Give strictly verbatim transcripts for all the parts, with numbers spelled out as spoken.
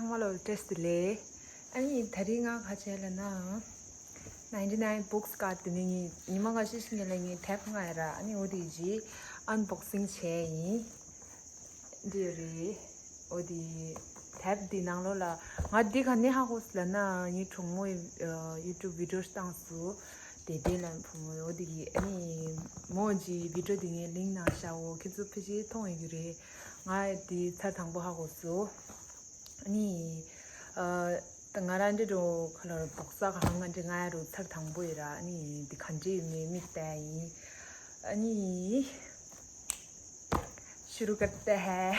ཚང་མ་ལ་བཀྲ་ཤིས་བདེ་ལེགས། ཨ་ནི་དེ་རིང་ང་ག་བྱས་ལབ་ན། ninety nine books card དེ་ནི་ངས་ཉི་མ་འགའ་ཤས་ཤིག་ལ་ངས་དེབ་ལྔ་ཡ་ར། ཨ་ནི་འོ་དེ་ཅིག་unboxing བྱས་ཡིན། འདི་རེད། འོ་དེ་དེབ་འདི་ནང་ལོགས་ལ་ང་འདི་ག་ནས་ཧ་གོ་སོང་ལབ་ན། ངའི་གྲོགས་མོ་ཡི་YouTube video བཏང་སོང་། དེ་དེ་ལ་བུ་མོ་འོ་དེ་གི་ཨ་ནི་མོ་གི་video དེ་ངའི་link ནང་བཞག་འོ། ཁྱེད་ཚོ་ཕལ་ཆེར་མཐོང་ཡོད་ཀྱི་རེད། ང་འདི་ཚར་དང་པོ་ཧ་གོ་སོང་། ཨ་ནི། ཨ། ད་ང་རང་འདི་འགྲོ་ཁ་ལོར་box གང་ང་འདི་ང་རུ་ཚར་དང་པོ་ཡིན་ར། ཨ་ནི་འདི་ག་འདྲ་ཡིན་མིན་མིག་བལྟས་ཡིན། ཨ་ནི། शुरू करते हैं।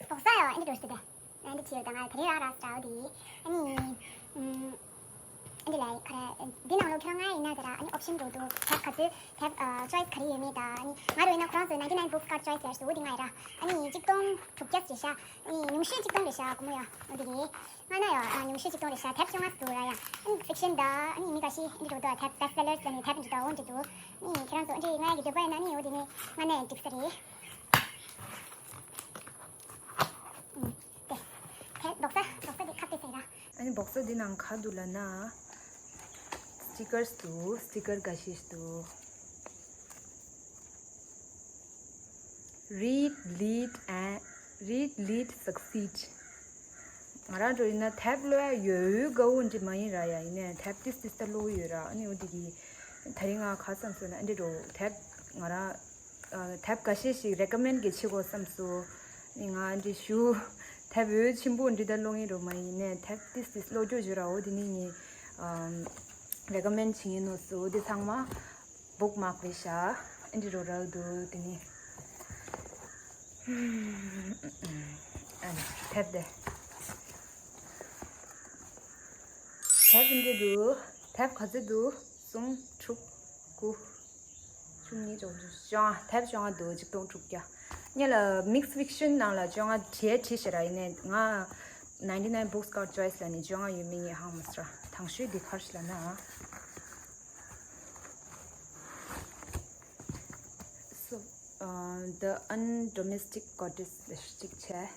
box ཡོ་ཨ་འདི་འགྲོ་ཤི་དེ། ཨ་འདི་ཆེ་ཡོ་ད་ང་དེ་རིང་རང་ར་སྟྲ་འོ་དེ། ཨ་ནི། ཨུམ། འདི་ལ་ཁ་ར། འདི་ནང་ལོགས་ཁྱོད་རང་ང་ཡིན་ན་དེ་ར། ཨ་ནི་option འགྲོ་འདུག་དེབ་ག་ཚོད་དེབ་choice ག་རེ་ཡོད་མེད་ད། ཨ་ནི་ང་རུ་ཡིན་ན་ཁོ་རང་ཚོ་ninety nine books card choice ལས་སུ་འོ་དེ་ང་ཡིན་ར། ཨ་ནི་གཅིག་སྟོང་དྲུག་བརྒྱ་རེད་ཤག་ཨ་ནི་ཉུང་ཤོས་གཅིག་སྟོང་རེད་ཤག་སྒོར་མོ་ཡ། འོ་དེ་རེད། ང་ན་ཡ་ཨ་ཉུང་ཤོས་གཅིག་སྟོང་རེད་ཤག་དེབ་བཅོ་ལྔ་འདུག་ར་ཡ། ཨ་ནི་fiction ད་ཨ་ནི་མི་འགའ་ཤས་འདི་འགྲོ་འདུག་དེབ་best sellers ལ་ནི་དེབ་འདི་ད་འོ་འདི་འདུག་ཨ་ནི་ཁྱེད་རང་ཚོ་འདི་ང་ཡ་གི་འདོད་པ་ཡིན་ན་ནི་འོ་དེ་ནི་ང་ན་ཡ་འགྲིག་ས་རེད། ཨ་ནི་box་box འདི་ཁ་གཏད་ས་ཡིན་ར། ཨ་ནི་box འདི་ནང་ག་འདུག་ལབ་ན། stickers འདུག sticker འགའ་ཤས་འདུག Read, lead and read, lead, succeed. ང་རང་ཚོ་ཡིན་ན་དེབ་ཀློག་ཡ་ཡོད་ཡོད་དགའ་བོ་འདི་མ་ཡིན་ར་ཡ། ཡིན་ནའི་དེབ་ཏིས་ཏིས་ད་ཀློག་ཡོད་ར། ཨ་ནི་འོ་འདི་གི་དེ་རིང་ང་ག་བསམ་སོང་ན། ཨ་འདི་འགྲོ་དེབ་ང་རང་དེབ་འགའ་ཤས་ཤིག་recommend གི་བྱེད་དགོས་བསམ་སོང་། ནི་ང་འདི་ཞུ་དེབ་འོས་ཆེན་པོ་འདི་ད་ཀློག་ཡིན་རོ་མ་ཡིན་ནའི་དེབ་ཏིས་ཏིས་ཀློག་རྒྱུ་ཞུ་ར། འོ་འདི་ནི་ངས་recommend བྱེད་ངེས་ནོ་སོ། འོ་འདི་ཚང་མ་bookmark བྱས་ཤག་ཨ་འདི་རོ་རག་འདུག་དེ་ནི། ཨ་ནི་དེབ་དེ། དེབ་འདི་འདུག་དེབ་ག་ཚོད་འདུག་གསུམ། དྲུག་དགུ་བཅུ་གཉིས། བཅོ་བཅོ་ལྔ། དེབ་བཅོ་ལྔ་འདུག་གཅིག་སྟོང་དྲུག་བརྒྱ། ངས་ལ་mixed fiction ནང་ལ་བཅོ་ལྔ་བྲིས་བྲིས་ཤེས་ར། ཡིན་ནའི་ང་ninety nine books card choice ལ་ནི་བཅོ་ལྔ་ཡོད་མེད་ངས་ཧ་མ་སོང་ར། དང་ཤོས་འདི་ག་རེ་ལབ་ན། So, uh, the undomestic goddess ལ་གཅིག་བྱས།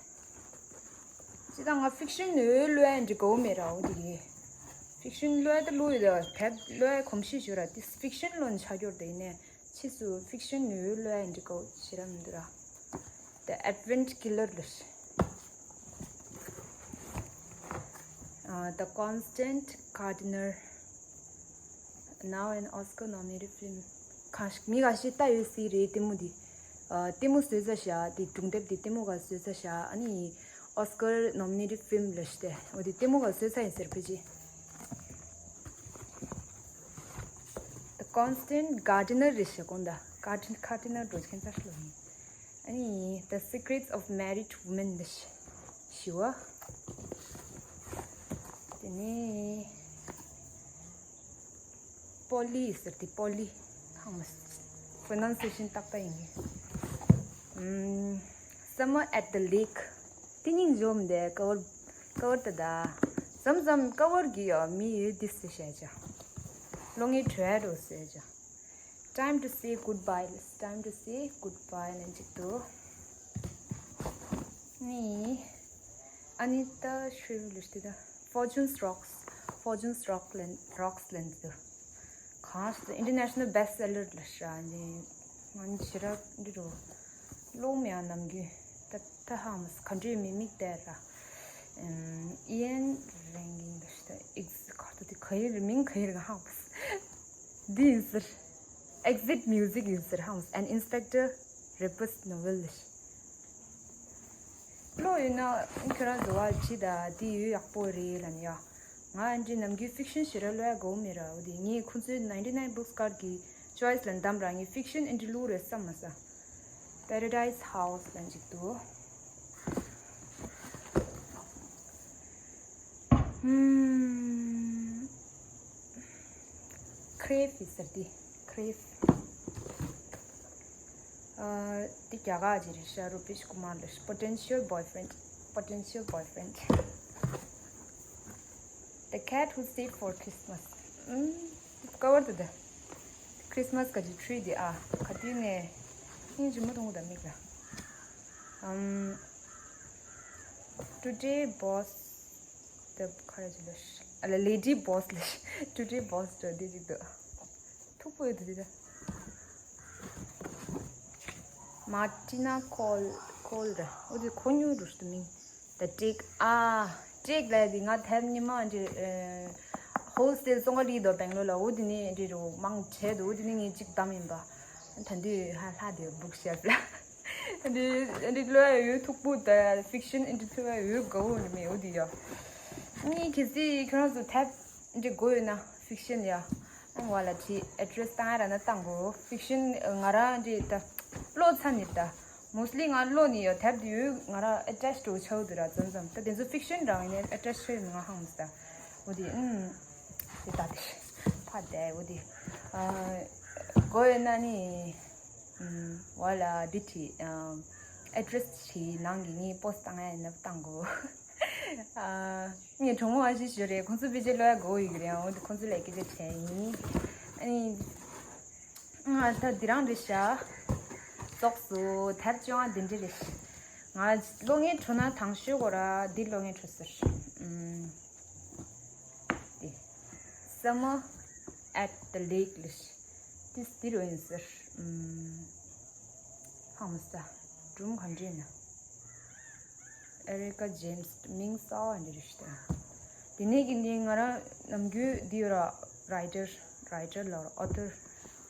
ཅི་ད་ང་fiction འོས་ཀློག་ཡ་འདི་གོ་མེད་ར། འོ་དེ་གི་fiction ཀློག་ཡ་ད་ཀློག་ཡོད་ད། དེབ་ཀློག་ཡ་གོམས་གཤིས་ཞུ་ར། དེ་fiction ལོན་ཆ་རྒྱུར་དེ་ནས་ཕྱིས་སུ་fiction འོས་ཀློག་ཡ་འདི་གོ་ཞེ་ར་མི་འདུག་ར། The Advent Killer ལ། Uh, The Constant Gardener. Now an Oscar nominated film. གང་ཞིག་མི་ག་ཞིག་ལྟ་ཡོད་སྲིད་རེད་ལྟད་མོ་འདི། ཨ། ལྟད་མོ་བཟོས་ཚར་ཤག་དེ་སྒྲུང་དེབ་དེ་ལྟད་མོ་ག་བཟོས་ཚར་ཤག་ཨ་ནི་Oscar nominated film ལ་ཞིག་སྟེ། འོ་དེ་ལྟད་མོ་ག་བཟོས་ཚར་ཡིན་ཟེར་ཕལ་ཆེར། The Constant Gardener རེད་ཤག་དགོངས་དག Garden Gardener འགྲོ་མཁན་ཚར་ལོ་ཡིན། ཨ་ནི་The Secrets of Married Women ལ་ཞི་བ། དེ་ནས་པོ་ལི་ཟེར་དེ་པོ་ལི། ཧང་མ་pronunciation ཏག་ཏག་ཡིན་གི། ཨམ། Summer at the Lake དེ་སྙིང་རྗེ་མོ་འདི་ཀ་བར་ཀ་བར་ད་ད། ཙམ་ཙམ་ཀ་བར་གི་ཡོ་མི་ཡོད་དེ་སེ་བཤད་ཅ། ལོ་ངའི་བྲོས་རོ་སེ་ཅ། Time to say goodbye. It's time to say goodbye ལན་ཅིག་ཏུ། ནི། ཨ་ནི་ད་ཤུལ་ལུས་ཏེ་ད། Fortune's Rocks. Fortune's Rock ལན་Rocks ལན་ཏུ། གང་ཞིག་ཏུ་international best seller ལ་ཤ་ནི། ང་ནི་ཕྱི་རབས་འདི་རུ། ཀློག་མེད་ཨ་ནམ་གི། ད་ད་ཧང་ག་འདྲའི་མི་མིག་དེ་ར། ཨམ། Ian Rankin ལ་ཤ་ད་ཨིག་ཁ་ཏུ་དེ་ག་ཡིན་རེད། མིང་ག་ཡིན་རེད་ཧང་། འདི་ཡིན་ཟེར། Exit Music ཡིན་ཟེར་ཧང་། An Inspector Rebus novel ལ་ཤ། ཀློག་ཡོད་ན་ཁྱོད་རང་ཚོ་བ་ཇི་ད་དེ་ཡོད་ཡག་པོ་རེད་ལབ་ནི་ཡ། ང་འདི་ནམ་རྒྱུན་fiction ཞེ་དྲག་ཀློག་ཡ་གོ་མེད་ར། འོ་དེ་ངས་ཁོང་ཚོའི་ninety nine books card གི་choice ལ་འདམ་ར། ངས་fiction ཨེ་འདྲི་ཀློག་རེད་བསམ་མ་ས། Paradise House ལ་འཇིག་འདུག་ཧུམ། Crave ཡིན་ཟེར་དེ། Crave། ཨ། དེ་རྒྱ་གར་གྱི་རེད་ཤག Rupesh Kumar ལ། Potential Boyfriend. Potential Boyfriend. The Cat Who Stayed for Christmas. ཨུམ། ཀ་བར་དུ་དེ། Christmas ག་ཅི་tree དེ་ཨ། ག་དུས་ནས་སྙིང་རྗེ་མོ་མཐོང་གི་ད་མིག་ལ། Um, today boss the courage ལ་ལེ་ཌི་བོ་སི་ལ་ཊུ་ཌེ་བོ་སི་འགྲོ་དེ་ཅིག་འདུག་ཐུག་པོ་ཡོད་དེ་ད། མར་ཊི་ན་ཁོལ་ཁོལ་ར་འོ་དེ་ཁོ་ཉུ་རུ་ཤི་མིང་ད་ཀྲིག་ཨ་ཀྲིག་ལ་དེ་ང་ཐེབས་ཉི་མ་འདི་ཧོལ་སེལ་ཙོང་ཁ་རི་དོ་བེང་ལོ་ལ་འོ་དེ་ནས་འདི་རུ་མང་ཆེ་འདུག་འོ་དེ་ནས་ངས་གཅིག་བདམས་ཡིན་པ། ད་འདི་ཧ་ལྷ་དེ་བུག་ཤེབ་ལ། འདི་འདི་ལོ་ཡོད་ཐུག་པོ་ད་ཕིག་ཤན་འདི་ཐུ་བ་ཡོད་དགའ་བོ་འདི་མེད་འོ་དེ་ཡ། ངས་གལ་སྲིད་ཁྱོད་རང་ཚོ་ཐེབས་འདི་དགོས་ཡོད་ན་ཕིག་ཤན་ཡ། ཨང་བ་ལ་བྲིས་ཨེ་ཌི་རེ་སི་བཏང་ཡ་ར་ན་བཏང་དགོས་ཕིག་ཤན་ང་རང་འདི་ད་བློ་ཚ་ནི་ད། མོ་སི་ལི་ང་བློ་ནི་ཡོད་ཐེབས་དེ་ཡོད་ང་རང་ཨེ་ཊེཆ་འགྲོ་ཆའོ་དེ་ར་ཙམ་ཙམ་ད་དེ་ཚོ་ཕིག་ཤན་རང་ཡིན་ནས་ཨེ་ཊེཆ་ཆེ་ཡོད་ང་ཧང་མི་ད། འོ་དེ་ཨུམ། དེ་ད་དེ་ཕ་དེ་འོ་དེ་ཨ་དགོས་ཡོད་ན་ནི་ཨུམ་བ་ལ་འདི་བྲིས་ཨ་ཨེ་ཌི་རེ་སི་བྲིས་ནང་གི་ངའི་པོ་སི་བཏང་ཡ་ཡིན་ན་བཏང་དགོས། ཨ་ངའི་གྲོགས་མོ་ཨ་ཞེ་ཞུ་རེད་ཁོང་ཚོ་བེད་སྤྱོད་ལོ་ཡ་དགོས་ཡོད་ཀྱི་རེད་འོ་དེ་ཁོང་ཚོ་ལས་སྐད་ཆ་དྲན་ཡིན། ཨ་ནི། ང་ད་འདི་རང་རེད་ཤག་རྫོགས་སོ་ཐབས་བཅོ་ལྔ་འདི་འདྲ་རེད་ཤག་ང་གློག་བརྙན་འཕྲོ་ན་དང་ཤོས་གོ་ར་འདི་གློག་བརྙན་འཕྲོ་ཟེར། ཨུམ། འདི། Summer at the Lake ལ་ཤག་འདི་འདི་རུ་ཡིན་ཟེར། ཨུམ། ཧང་མ་ས། སྒྲུང་ག་འདྲ་ཡིན་ན། ཨེ་རི་ཀ་ཇེམ་སི་མིང་གསར་པ་འདི་རེད་ཤག་དེ་ནས་ཀྱི་འདི་ང་རང་ནམ་རྒྱུན་འདི་ཡོད་ར་རའི་ཊར་རའི་ཊར་ལ་ཨོ་ཐར་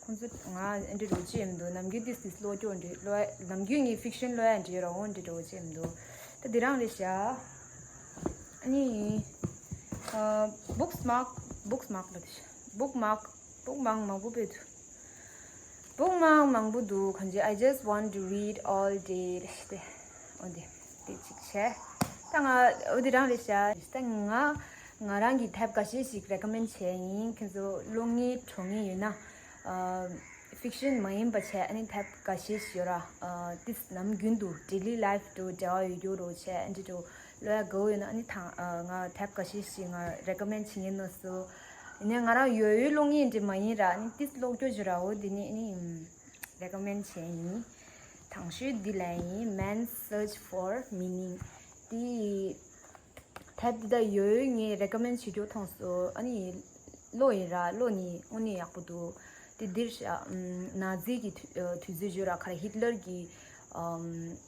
ཁོང་ཚོ་ང་འདི་རོ་ཅི་ཡིན་འདུག་ནམ་རྒྱུན་ཏིས་ཏིས་ཀློག་སྐྱོ་འདི་ཀློག་ནམ་རྒྱུན་ངའི་ཕིག་ཤན་ཀློག་ཡ་འདི་ར་འོ་འདི་རོ་ཅི་ཡིན་འདུག་ད་འདི་རང་རེད་ཤག་ཨ་ནི་བུག་མག་བུག་མག་ལ་བུག་མག་བུག་མག་མང་པོ་སྤེལ་འདུག་བུག་མག་མང་པོ་འདུག་གང་ཅི། I just want to read all day རེད་ཤག་འོ་དེ་དེ་གཅིག་བྱས། ད་ང་འོ་དེ་རང་རེད་ཤག་ད་ང་ང་རང་གི་ཐེབས་འགའ་ཤས་ཤིག་རེ་ཀོ་མེན་ཌི་བྱས་ཡིན། ཁྱེད་ཚོ་ཀློག་མཁན་འགྲོ་མཁན་ཡོད་ན། ཕིག་ཤན་མ་ཡིན་པ་བྱས་ཨ་ནི་ཐེབས་འགའ་ཤས་ཤིག་ཡོད་ར། དེ་ནམ་རྒྱུན་དུ་ཌེ་ལི་ལའིཕ་དུ་འབྲེལ་བ་ཡོད་རྒྱུ་རོ་བྱས་ཨ་འདྲི་དུ་ཀློག་ཡ་དགའ་བོ་ཡོད་ན་ཨ་ནི་ཐང་ང་ཐེབས་འགའ་ཤས་ཤིག་ང་རེ་ཀོ་མེན་ཌི་བྱེད་ངེས་ནོ་སོ། ཡིན་ནའི་ང་རང་ཡོད་ཡོད་ཀློག་མཁན་འདྲ་མ་ཡིན་ར། ཨ་ནི་ཏིས་ཀློག་རྒྱུ་ཞིག་ར་འོ་འདི་ནི་ཨ་ནི་རེ་ཀོ་མེན་ཌི་བྱས་ཡིན། དང་ཤོས་འདི་ལ་ཡིན། Man's Search for Meaning དེ་ཐེབས་འདི་ད་ཡོད་ཡོད་ངས་རེ་ཀོ་མེན་ཌི་བྱེད་རྒྱུ་མཐོང་སོ། ཨ་ནི་ཀློག་ཡིན་ར་ཀློག་ནི་དངོས་གནས་ཡག་པོ་འདུག་དེ་འདིར་ཤག་ཨམ་ནཱ་ཛི་གི་དུས་དུས་ཚོད་བརྗོད་ར་ཁ་ར་ཧིད་ལར་གི་ཨམ།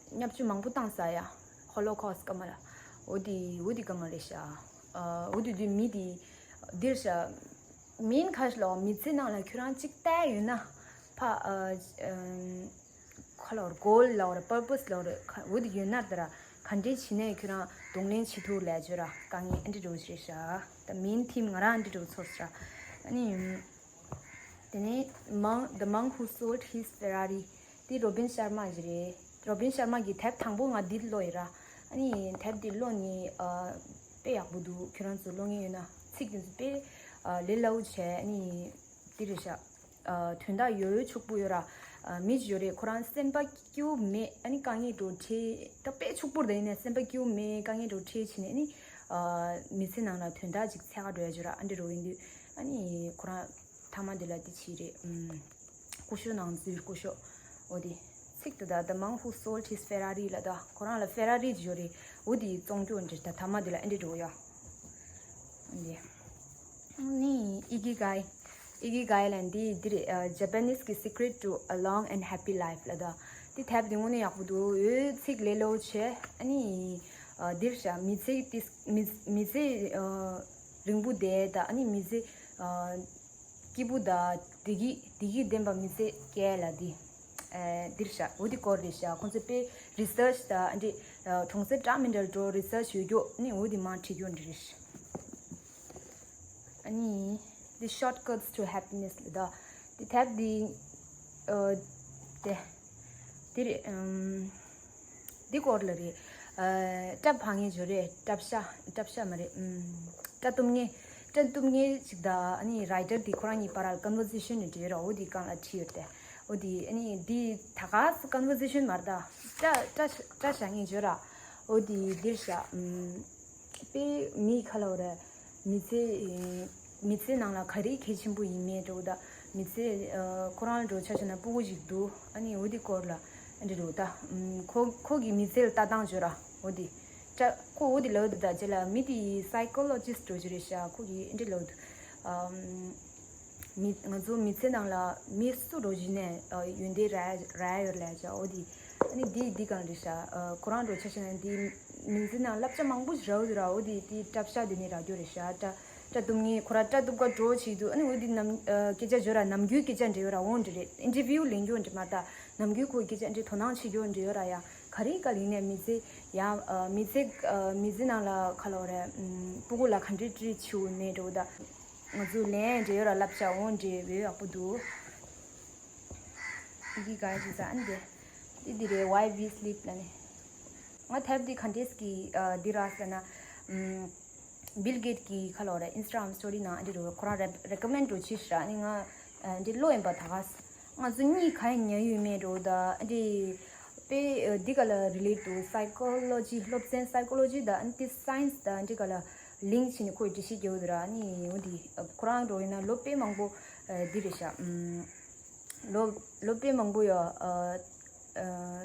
བརྙས་བཅོས་མང་པོ་བཏང་ས་ཡ། ཧོ་ལོ་ཁོ་སི་སྐར་མ་ལ། འོ་དེ་འོ་དེ་སྐར་མ་རེད་ཤག་ཨ་འོ་དེ་དུས་མི་དེ་འདིར་ཤག་མིན་ཁ་ཤས་ལ་མི་ཚེ་ནང་ལ་ཁྱོད་རང་གཅིག་བལྟས་ཡོད་ན་ཕ་ཨ་ཨམ་ཁ་ལོར་གོལ་ལོར་པར་པོས་ལོར་འོ་དེ་ཡོད་ན་ད་ར་ག་འདྲས་བྱས་ནས་ཁྱོད་རང་གདོང་ལེན་བྱེད་ཐུབ་ལས་བརྗོད་ར་དཀའ་ངལ་ཨ་འདྲས་འགྲོ་རེད་ཤག་ད་མིན་ཐིམ་ང་རང་ཨ་འདྲས་འགྲོ་ཚོར་ཤག་ཨ་ནི། དེ་ནས་monk the monk who sold his Ferrari དེ་རོ་བིན་ཤར་མ་ཞིག་རེད། རོ་བིན་ཤར་མ་གི་དེབ་དང་པོ་ང་འདི་ཀློག་ཡིན་ར། ཨ་ནི་དེབ་འདི་ཀློག་ནི་ཨ་དཔེ་ཡག་པོ་འདུག་ཁྱོད་རང་ཚོ་ཀློག་མཁན་ཡོད་ན་ཚིག་དེ་ཚོ་དཔེ་ཨ་ལས་སླ་བོ་བྱས། ཨ་ནི་འདི་རེད་ཤག་ཨ་དོན་དག་ཡོད་ཡོད་ཕྱུག་པོ་ཡོད་ར། ཨ་མི་ཞིག་ཡོད་རེད། ཁོ་རང་སེམས་པ་སྐྱིད་པོ་མེད། ཨ་ནི་དཀའ་ངལ་འགྲོ་ཁྲིད་ད་དཔེ་ཕྱུག་པོ་རེད། ཡིན་ནའི་སེམས་པ་སྐྱིད་པོ་མེད། དཀའ་ངལ་འགྲོ་ཁྲིད་བྱས་ནས་ཨ་ནི་ཨ་མི་ཚེ་ནང་ལ་དོན་དག་ཅིག་འཚོལ་ག་འགྲོ་ཡ་ཅིག་ར། ཨ་འདྲ་རོ་ཡིན་དུས་ཨ་ནི་ཁོ་རང་། ཐ་མ་དེ་ལ་དེ་ཅི་རེད། ཨུམ། སྐུ་ཞབས་ནང་འཛུལ་སྐུ་ཞབས། འོ་དེ། ཚིག་དེ་ད་the monk who sold his Ferrari ལ་ད་ཁོ་རང་ལ་ཧྥེ་ར་རི་ཅིག་ཡོད་རེད། འོ་དེ་བཙོང་རྒྱུ་འདྲ་ད་ཐ་མ་དེ་ལ་ཨེ་འདྲ་འགྲོ་ཡ། འདི། ནི་ཨི་ཀི་གའི། ཨི་ཀི་གའི་ལ་འདི་འདི་རེད། ཨ་Japanese གི་Secret to a Long and Happy Life ལ་ད། དེ་དེབ་དེ་དངོས་གནས་ཡག་པོ་འདུག་འོ་ཚིག་ལས་སླ་བོ་བྱས། ཨ་ནི། ཨ་འདིར་བཞག་མི་ཚེ་དེ་མི་མི་ཚེ་ཨ་རིང་པོ་བསྡད་ད་ཨ་ནི་མི་ཚེ་ཨ། སྐྱིད་པོ་དང་བདེ་སྐྱིད་བདེ་སྐྱིད་ལྡན་པ་མི་ཚེ་སྐྱེལ་ལ་འདི། ཨ་འདིར་བཞག་འོ་འདི་སྐོར་རེད་བཞག་ཁོང་ཚོས་དཔེ་རི་སར་ཆི་དང་འདི་ཨ་གྲོང་གསེབ་འདྲ་མི་འདྲ་འགྲོ་རི་སར་ཆི་ཡོད་རྒྱུ་ནི་འོ་འདི་མང་བྲིས་རྒྱུ་འདི་རེད། ཨ་ནི་The Shortcuts to Happiness ལ་ད་འདི་དེབ་འདི་ཨ་དེ་འདི་རེད། ཨམ། འདི་སྐོར་ལ་རེད། ཨ་སྐྲ་ཕང་ངེས་ཅིག་ཡོད་རེད། སྐྲ་ཤ་སྐྲ་ཤ་མ་རེད། ཨམ། སྐྲ་གཏུབ་ངེས་སྐྲ་གཏུབ་ངེས་ཅིག་དང་ཨ་ནི་རའི་ཊར་དེ་ཁོ་རང་གཉིས་བར་ལ་ཀོན་ཝར་སེ་ཤན་ནི་འབྲི་ར། འོ་དེ་སྒང་ལ་བྲིས་ཡོད་དེ། འོ་དེ་ཨ་ནི་འདི་ད་ག་སེ་ཀོན་ཝར་སེ་ཤན་མ་རེད་ད། སྐྲ་སྐྲ་སྐྲ་བཞག་ངེས་ཅིག་ཡོད་ར། འོ་དེ་འདིར་བཞག་ཨམ། དཔེ་མི་ཁ་ལོ་ར། མི་ཚེ་མི་ཚེ་ནང་ལ་ག་རེ་གལ་ཆེན་པོ་ཡིན་མེད་འགྲོ་ད། མི་ཚེ་ཁོ་རང་འགྲོ་ཆ་ཆ་ན་སྤུ་གུ་ཞིག་འདུག་ཨ་ནི་འོ་དེ་སྐོར་ལ་ འདི་རུ་ད་ཁོ་ཁོ་གི་མི་ཚེ་ལ་ལྟ་སྟངས་བརྗོད་ར་འོ་དེ། ཁོ་འོ་དེ་ལབ་འདུག་ད་རྗེས་ལ་མི་དེ་psychologist་འགྲོ་རྒྱུ་རེད་ཤག་ཁོ་གིས་འདི་ལབ་འདུག་མི་ང་ཚོ་མི་ཚེ་ནང་ལ་མི་སུ་འགྲོ་རྒྱུ་ནས་ཡོན་ཏན་རག་རག་ཡོད་ལབ་ཅག་འོ་དེ། ཨ་ནི་འདི་འདི་གང་རེད་ཤག་ཁོ་རང་འགྲོ་ཆ་ཤེས་ན་འདི་མི་ཚེ་ནང་བསླབ་བྱ་མང་པོ་ཞིག་རག་འདུག་ར། འོ་དེ་དེ་སྐྲ་བཞར་དེ་ནས་རག་རྒྱུ་རེད་ཤག་སྐྲ་སྐྲ་གཏུབ་མཁན་ཁོ་ར་སྐྲ་གཏུབ་ག་འགྲོ་བྱེད་འདུག་ཨ་ནི་འོ་དེ་ནམ་སྐད་ཆ་བརྗོད་ར་ནམ་རྒྱུན་སྐད་ཆ་འདྲི་ཡོད་ར་འོང་འདྲི་རེད། interview་ལེན་རྒྱུ་འདྲི་མ་ད་ནམ་རྒྱུན་ཁོ་སྐད་ཆ་འདྲི་དོ་སྣང་བྱེད་རྒྱུ་འདྲི་ཡོད་ར། ཡ་ག་རེ་ག་ལིང་ནས་མི་ཚེ་ཡ་མི་ཚེ་མི་ཚེ་ནང་ལ་ཁ་ལོ་རེད། སྤུ་གུ་ལ་ག་འདྲི་ཀྲི་ཆིའུ་མེད་འགྲོ་ད། ང་ཚོ་ལན་འདྲི་ཡོད་ར་བསླབ་བྱ་འོང་འདྲི་བའི་ཡག་པོ་འདུག་འདི་ག་ཅི་ཟ་ཨན་དེ། འདི་འདི་རེད། Why We Sleep ལ་ནི། ང་ཐེབ་འདི་ག་འདྲས་ཀྱི་འདི་ར་ཟེར་ན། Bill Gates་གི་ཁ་ལོ་རེད། Instagram story་ནང་འདི་རུ་ཁོ་རང་recommend་རུ་ཕྱིས་ཤག་ཨ་ནི་ང་འདི་ལོ་ཡིན་པ་ད་ག་ང་ཚོ་གཉིས་ག་ཡང་ཉན་ཡོད་མེད་འགྲོ་ད་འདི། དཔེ་འདི་ག་ལ་relate་དུ་psychology་སློབ་ཚན་psychology་ད་འདི་science་ད་འདི་ག་ལ་link་བྱས་ནས་ཁོས་འགྲེལ་བཤད་རྒྱག་འདུག་ར། ཨ་ནི་འོ་འདི་ཁོ་རང་འགྲོ་ཡིན་ན་ལོ་དཔེ་མང་པོ་འདི་རེད་ཤག་ལོ་ལོ་དཔེ་མང་པོ་ཡོད།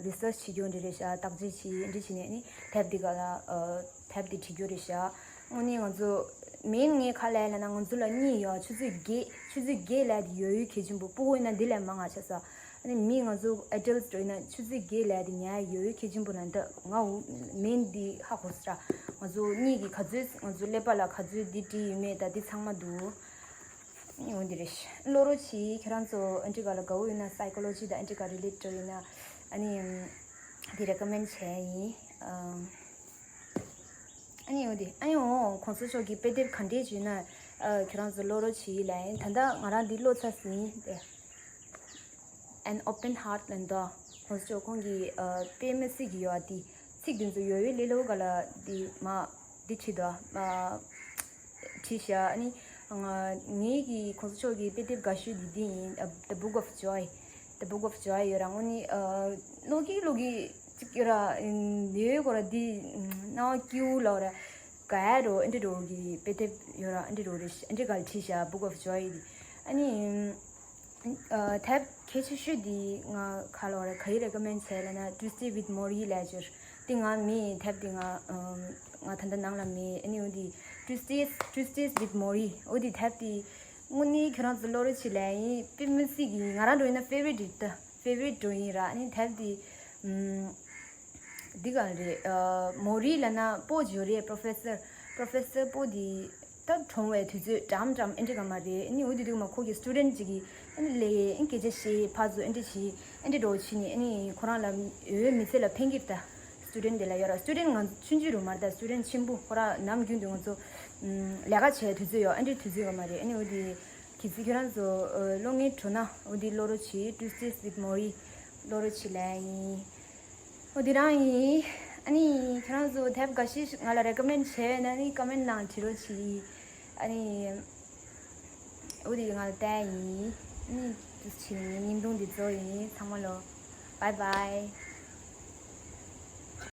research་བྱེད་རྒྱུ་འདི་རེད་ཤག་བརྟག་དཔྱད་བྱེད་འདི་བྱས་ནས་ནི་ཐེབ་འདི་ག་ལ་ཐེབ་འདི་བྲིས་རྒྱུ་རེད་ཤག་དངོས་གནས་ང་ཚོ་main་ངས་ག་ལབ་ལབ་ན་ང་ཚོ་ལ་གཉིས་ཡོད། ཆུ་ཚོད་བརྒྱད་ཆུ་ཚོད་བརྒྱད་ལབ་དེ་ཡོད་ཡོད་གལ་ཆེན་པོ། སྤུ་གུ་ཡིན་ན་འདི་ལས་མང་ང་ཆ་ས། ཨ་ནི་མི་ང་ཚོ་adults་འགྲོ་ཡིན་ན་ཆུ་ཚོད་བརྒྱད་ལབ་དེ་ཉལ་ཡོད་ཡོད་གལ་ཆེན་པོ་ན་འདི་ང་འུ་main་འདི་ཧ་གོ་སྲ། ང་ཚོ་གཉིས་ཀྱི་ག་ཚོད་ང་ཚོ་ཀླད་པ་ལ་ག་ཚོད་འདི་བྲིས་ཡོད་མེད་ད་འདི་ཚང་མ་འདུག་ཨ་ནི་འོ་འདི་རེད། བློ་རོ་ཆི་ཁྱེད་རང་ཚོ་ཨ་འདྲི་ག་ལ་དགའ་བོ་ཡོད་ན་psychology་དང་ཨ་འདྲི་ག་relate་འགྲོ་ཡིན་ན་ཨ་ནི་འདི་recommend་བྱས་ཡིན། ཨ་ནི་འོ་འདི་ཨ་ནི་འོ་གོང་ས་མཆོག་གི་དཔེ་དེབ་ག་འདྲས་བྱུང་ན་ཁྱེད་རང་ཚོ་བློ་རོ་ཆི་ལ་ཡིན། ད་ལྟ་ང་རང་འདི་ཀློག་ཚར་ཟིན་ཏེ། An Open Heart་ལ་འདུག་གོང་ས་མཆོག་ཁོང་གི་དཔེ་མི་སྲིད་ཀྱི་ཡོད་ཨ་དེ་ཚིག་དེ་ཚོ་ཡོད་ཡོད་ལེ་ལོ་ག་ལ་དེ་མ་དེ་བྲིས་འདུག་ཨ། བྲིས་ཤག་ཨ་ནི་ང་ངེད་ཀྱི་གོང་ས་མཆོག་གི་དཔེ་དེབ་དགའ་ཤོས་དེ་དེ་ཡིན། The Book of Joy The Book of Joy་ཡོད་ར། དངོས་གནས་ལོ་གི་ལོ་གི་ཅིག་ཡོད་ར། ཡོད་གོ་ར་དེ་སྣང་བ་སྐྱིད་པོ་ལོ་ར་ག་ཡ་རོ་ཨ་འདྲི་རོ་གི་དཔེ་དེབ་ཡོད་ར། ཨ་འདྲི་རོ་རེ་ཨ་འདྲི་ག་ལ་བྲིས་ཤག Book of Joy་དེ་ཨ་ནི། ཨ། དེབ་གལ་ཆེ་ཤོས་འདི་ང་ག་ལ་བ་རེད། ག་ཡི་recommend་བྱས་ལབ་ན་Tuesday with Morrie་ལབ་ཅིག་འདི་ང་མི་དེབ་འདི་ང་ང་ད་ལྟ་ནང་ལ་མི་ཨ་ནི་འོ་འདི་Tuesdays Tuesdays with Morrie་འོ་འདི་དེབ་འདི་དངོས་གནས་ཁྱོད་རང་ཚོ་བློ་རོ་ཆི་ལབ་ཡིན། དཔེ་མི་སྲིད་ཀྱི་ང་རང་འགྲོ་ཡིན་ན་favorite་རེད། ད་favorite་འགྲོ་ཡིན་ར། ཨ་ནི་དེབ་འདི་ཨམ། འདི་གང་རེད། ཨ། Morrie་ལབ་ན་པོ་ཇོ་རེད། Professor Professor་པོ་འདི་ད་གྲོངས་པའི་དུས་ཚོད་འགྲམ་འགྲམ་ཨེ་འདྲ་ག་མ་རེད། ཨ་ནི་འོ་དེ་དུས་མ་ཁོ་གི་student་ཅིག་གིས་ཨ་ནི་ལས་ཨ་ནི་སྐད་ཆ་བཤད་ཕར་ཚུར་ཨེ་འདྲ་བྱས་ཨེ་འདྲ་འགྲོ་བྱས་ནས་ཨ་ནི་ཁོ་རང་ལ་འོའི་མི་ཚེ་ལ་ཕན་གྱི་རེད། ད་student་དེ་ལ་ཡོད་ར། student་ང་ཆུང་ཆུང་རུ་མ་རེད། ད་student་ཆེན་པོ་ཁོ་རང་ནམ་རྒྱུན་དུ་ང་ཚོ་ལས་ཀ་བྱས་དུས་ཚོད་ཡོད་ཨེ་འདྲ་དུས་ཚོད་ཡོད་མ་རེད། ཨ་ནི་འོ་དེ་གལ་སྲིད་ཁྱོད་རང་ཚོ་ཨ་ཀློག་མཁན་འགྲོ་ན་འོ་དེ་ཀློག་རོགས་བྱེད། Tuesdays with Morrie་ཀློག་རོགས་བྱེད་ལབ་ཡིན། འོ་དེ་རང་ཡིན། ཨ་ནི་ཁྱེད་རང་ཚོ་དེབ་འགའ་ཤས་ང་ལ་recommend་བྱས་ན་ནི་comment་ནང་བྲིས་རོགས་གྱིས། ཨ་ནི་འོ་དེ་ང་ལ་བལྟས་ཡིན། ཨ་ནི་དུས་ཕྱིན་ནི་བརྙན་ཐུང་འདི་ཚོ་ཡིན། ཚང་མ་ལོ། Bye bye།